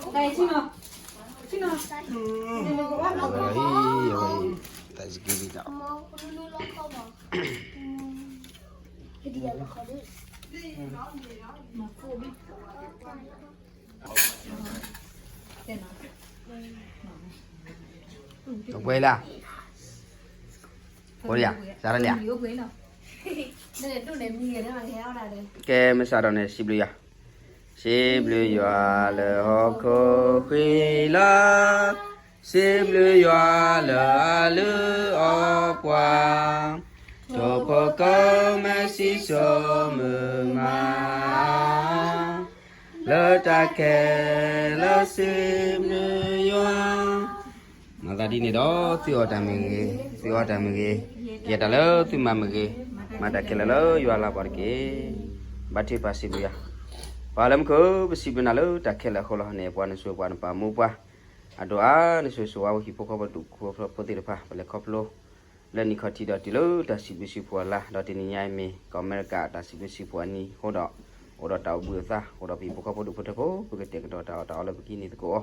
အဝဲအံၤ အဝဲအံၤ တၢ်စကံဒံးတၢ် အဝဲလၢ အိၣ်လံဧါ စးထီၣ်လံဧါ ကဲ မ့ၢ်စးထီၣ်န့ၣ် စံးဘျုးယွၤ, စံးဘျုးယွၤလၢဟီၣ်ခိၣ်ဃံလၤ, စံးဘျုးယွၤလၢအလုၢ်အီၣ်ပှၤ, ထိၣ်ဖိကီၢ်ဖိမုၢ်ဆံးစိမုၢ်မး လၢတၢ်ခဲလၢာ်စံးဘျုးယွၤ. မၤသးဒ်န့ၣ်ဒီး သုအီၣ်တၢ်မ့ၢ်ဂ့ၤ, သုအီတၢ်မ့ၢ်ဂ့ၤ, ယဲၢ်တၢ်လၢသုမၤမ့ၢ်ဂ့ၤ, မၤတၢ်ခဲလၢာ်လၢယွၤလၤကပီၤတက့ၢ်. ဘါထုကဖၣ်စံးဘျုးယွၤ. ပၢ်လၢမူခိၣ် ပစံးဘျုးနၤလၢတၢ်ခဲလၢာ်အဃိလီၤ. နအဲၣ်ပှၤ နဆိၣ်ဂ့ၤပှၤ နပာ်မူပှၤ, အဒိၣ်အါ နဆိၣ်ဂ့ၤဆိၣ်ဝါဝဲဟံၣ်ဖိဃီဖိ ဒူၣ်ဖိထၢဖိသ့ၣ်တဖၣ် ပလဲၤခီဖျိ လၢနံၣ်ခီၣ်ထံးဒီးတုၤလၢတၢ်စံးဘျုးစံးဖှိၣ်အလါ, ဒီးတနံၤညါအံၤမ့ၢ် ကီၢ်အမဲရကၤတၢ်စံးဘျုးစံးဖှိၣ်အနံၤအဃိဒီး, အိၣ်ဒီးတၢ်အိၣ်ဘှံးအိၣ်သါ, အိၣ်ဒီးပဟံၣ်ဖိဃီဖိဒူၣ်ဖိထၢဖိ, ပကတဲာ်ကတီၤတၢ်အီၣ်တၢ်အီလၢပကဟံးန့ၢ်သကိးအီ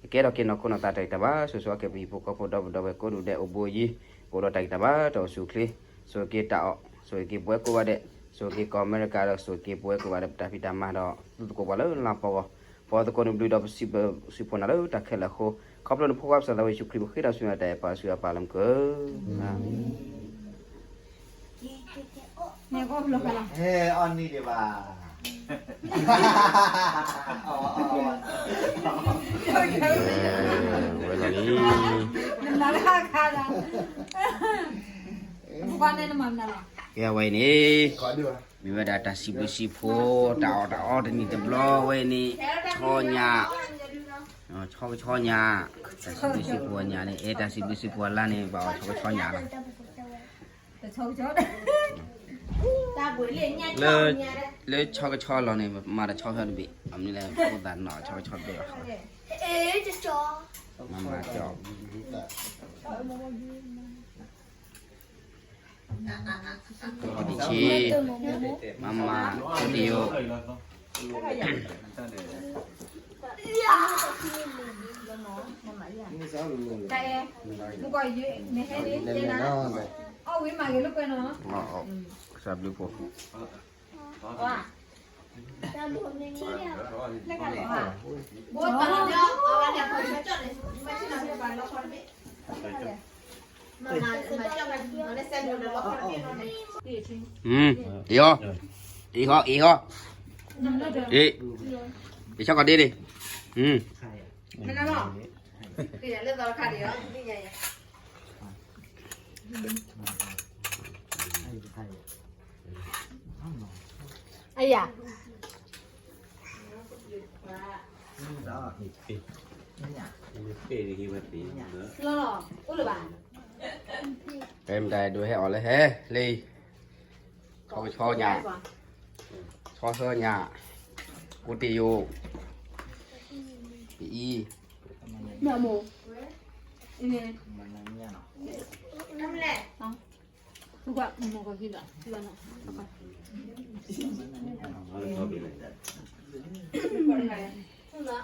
ၤ, ကကဲထီၣ်က့ၤနီၢ်ခိနီၢ်သးတၢ်ဂံၢ်တၢ်ဘါ, ဆိၣ်ဂ့ၤဆိၣ်ဝါက့ၤပဟံၣ်ဖိဃီဖိဒီပုၢ်ဒီဝဲၢ် ကိးဒူၣ်ဒဲးအိၣ်ဘူးအယံၤ, ကအိၣ်ဒီးတၢ်ဂံၢ်တၢ်ဘါတၢ်အိၣ်ဆူၣ်အိၣ်ချ့, ဆိၣ်ဂ့ၤက့ၤတၢ်အီၣ်, ဆိၣ်ဂ့ၤက့ၤပဝဲကိးဂၤဒဲး, ဆိၣ်ဂ့ၤက့ၤကီၢ်အမဲရကၤဒီး ဆိၣ်ဂ့ၤက့ၤပဝဲကိးဂၤဒဲး ပတၢ်ဖံးတၢ်မၤဒီး သုသကိးပှၤလၢလါပီၢ်ဂီၢ်, ပှၤသကိးန့ၣ်ဘျုးဒီးပစံးဘျုးစံးဖှိၣ်နၤလၢတၢ်ခဲလၢာ်အဃိ, ခီဖျိနဖိခွါကစၢ်သးဝဲယ့ၣ်ၡူးခရံာ် ပဃ့ဒီးဆူမဲာ်တၢ်အဲၣ်ပၢ်ဆူအပၢ်လၢမူခိၣ်ဧၢ, အၤမ့ၣ်. ဟဲအီၣ်နံၣ်ဒံးဘၣ်, ဝဲလီၤလံ, ကဲဝဲအံၤန့ၣ် မ့ၢ်ဝဲဒၣ်တၢ်စံးဘျုးစံးဖှိၣ် တၢ်အီၣ်တၢ်အီတနံၣ်တဘျီဝဲန့ၣ်, ဆီညၣ်, ဆီကဆီညၣ်, တၢ်စံးဘျုးစံးဖှိၣ်ညၣ်န့ၣ်, အဲ တၢ်စံးဘျုးစံးဖှိၣ်အလါန့ၣ် ဘၣ်အီၣ်ဆီကဆီညၣ်လီၤ. လၢ, လၢဆီကဆီလီၤန့ၣ် မၤတၢ်ဆီကဆီတဘ့ၣ်, အမနုၤလဲၣ် ဖိသၣ်နီၣ်ဆီကဆီတဘ့ၣ်ဘၣ်, မၤမၤကီ, အီၣ်ဒံးဆံ, မၤမၤ, အိၣ်တယိာ် ကစၢ်ဘျုးဖိ, အံၤဟီ, အံၤဟီ, အံၤဟီ, အံၤ, အံၤဆီကီၢ်ဒ့ဒ့, အံၤ အယၤ, ဖဲမတၤဒိးဟဲအီၣ်လၢဟဲလံ, ဆီကဆီညၣ်, ဆီဆၢညၣ်, အိၣ်တယိာ်, ပအံၤ အီၣ်လံ အီၣ်လံ,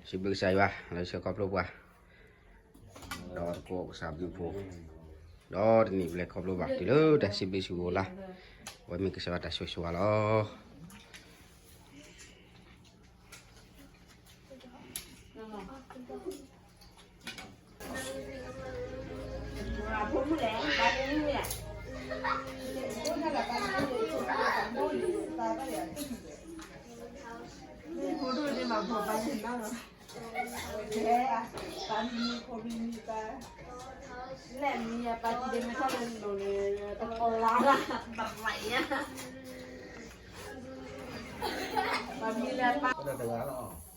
စံးဘျုးကစၢ်ယွၤ လၢဆှၢခီဖျိပှၤ ဒီးသကိးကစၢ်ဘျုးဖိ, ဒီးတနံၣ်ပလဲၤခီဖျိဘၣ်တုၤလၢတၢ်စံးဘျုးစံးဖှိၣ်လါ, အဝဲမ့ၢ်ကစၢ်ယွၤတၢ်ဆိၣ်ဂ့ၤဆိၣ်ဝါလီၤ.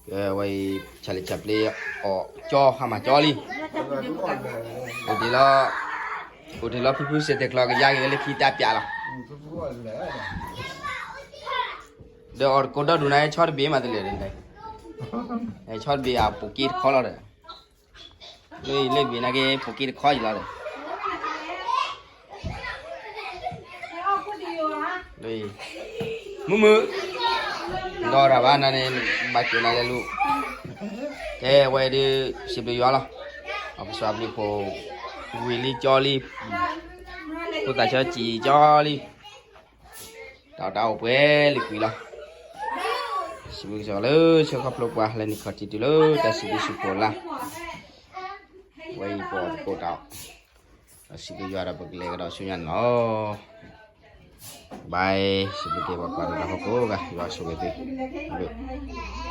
ကဲ ဝဲအံၤ ဆၣ်လံၣ်ဆၣ်ပျ့ အီၣ်ကၠီ ဟါမၢ်ကၠီလံ, အိၣ်တ့ၢ်လီၤ, အိၣ်တ့ၢ်လီၤ ဖုဖုစဲးတဲာ်ကျီ ကယါက့ၤဝဲလၢခံတၢ်ပၠးလီၤ, ဒီးအီၣ်တကိးဒီဒူၣ်န့ၣ် ဆီတဘ့ၣ်မးတလဲၣ်, ဆီတဘ့ၣ်အပူၤက့တခီလီၤဒီး အ လၢဘ့ၣ်နာ်က့ ဖိးက့တခီအံၤလီၤဒီး မုၢ်မုၢ် ဒီးတၢ်ဘၣ်နၤန့ၣ် ဘၣ်က့ၤနၤလဲၤလူၤ, ကဲဝဲဒုး စံးဘျုးယွၤလီၤ, အကစၢ်ဘျုးဖိ ဝံၤလံကၠီလံ, ဖိသၣ်ဆၢစံၣ်ကၠီလံ, တၢ်အီၣ်တၢ်အီပှဲၤလံကွံာ်လီၤ, စံးဘျုးကစၢ်လၢဆၢခီဖျိပှၤလၢနံၣ်ခီၣ်ထံးတုၤလၢတၢ်စံးဘျုးစံးဖှိၣ်လၢ ဝဲအံၤပအီၣ်တကိးတၢ်အီၣ်, ဒီးစံးဘျုးယွၤဒီးပကလဲၤကဒီးဆူညါန့ၣ်လီၤ. ဘၣ်, စံးဘျုးက့ၤပှၤကွၢ်တၢ်ဟီၣ်ခိၣ်ဂၤ ယွၤဆိၣ်ဂ့ၤသု, ဘၣ်